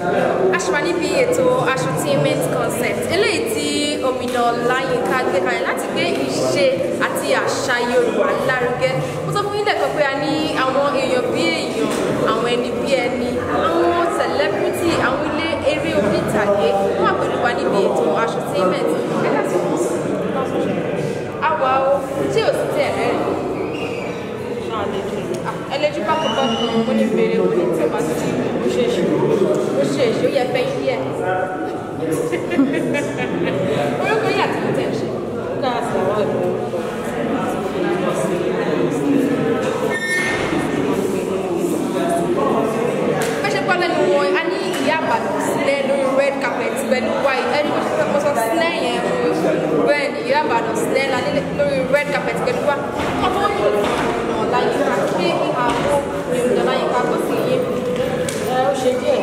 A ṣì wà níbi ètò Asotainment Concept eléyìí tí Omidan Ọláyínká gbé kalẹ̀ láti gbé ìṣe àti àṣà Yorùbá lárugẹ. Mo sọ fún yín lẹ́ẹ̀kan pé a ní àwọn èèyàn bí èèyàn, àwọn ẹni bí ẹni, àwọn celebrity, àwọn ilé eré orí ìtàgé wọ́n wà pẹ̀lú wa níbi ètò Asotainment. Ẹ ká sí àwa o, tí ò sí tẹ̀ rẹ́rìn. Ẹlẹ́jú bákan bákan, mo ní bèrè, mo ní tẹ̀ bá sí ó ṣe é ṣe, ó ṣe é ṣe, ó yẹ fẹ́ yí ẹ̀. Orúkọ yìí àti ìtẹ̀ ṣe. Bẹ́ ṣe gbọ́ lẹ́nu wọn, a ní ìyá Ìbàdàn sílẹ̀ lórí red carpet pẹ̀lú white. Ẹni mo ṣe mo sọ sílẹ̀ yẹn, bẹ́ẹ̀ ni ìyá Ìbàdàn sílẹ̀ lórí red carpet pẹ̀lú wa. Ọmọ yóò Ọláyínká pé ìhà wo ni Omidan Ọláyínká kọ sí yín? Ó ṣe díẹ̀